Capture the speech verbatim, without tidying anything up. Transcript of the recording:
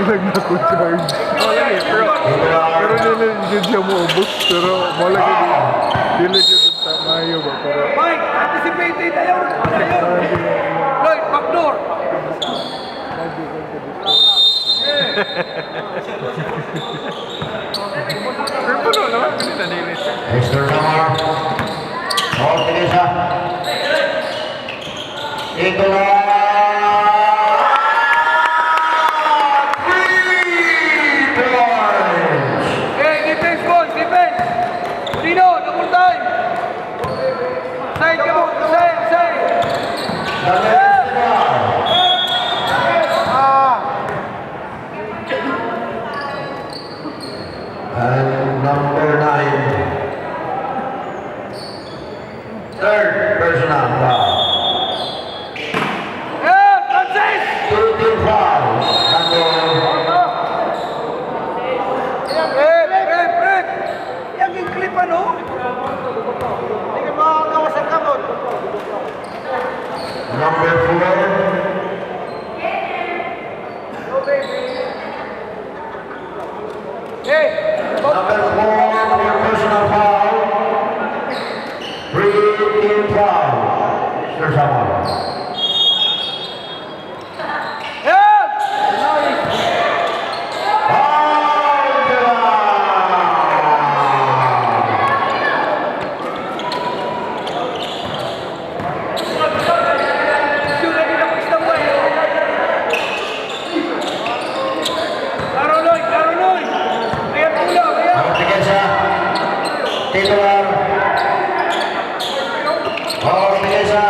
Nagdakod charge. Oh, lagi, pero, pero dili gyud siya maubos, pero mao lagi, dili gyud ta-, maayo ba, pero Mike, anticipated, ayaw, ayaw. Lloyd, backdoor. Pero puno naman, pwede na, dili. Mister Samar. Oh, sige siya. Ito na. Three points. Okay, defense, boys, defense. Dino, double time. Side ka mo, side, side. Dali, Esteban. Ah. And number nine. Third personal foul. Yeah, Francis! Two team fouls. Number Red, red, red! Yang clip, ano? Hindi ka makakawas ang kamot. Number four. Hey! Number four for personal foul. Free team foul. Mister Samuel. Help! Foul! Klaro, Loy! Klaro, Loy! Ayan, pula! Ayan! Magbigay sa titular. Magbigay sa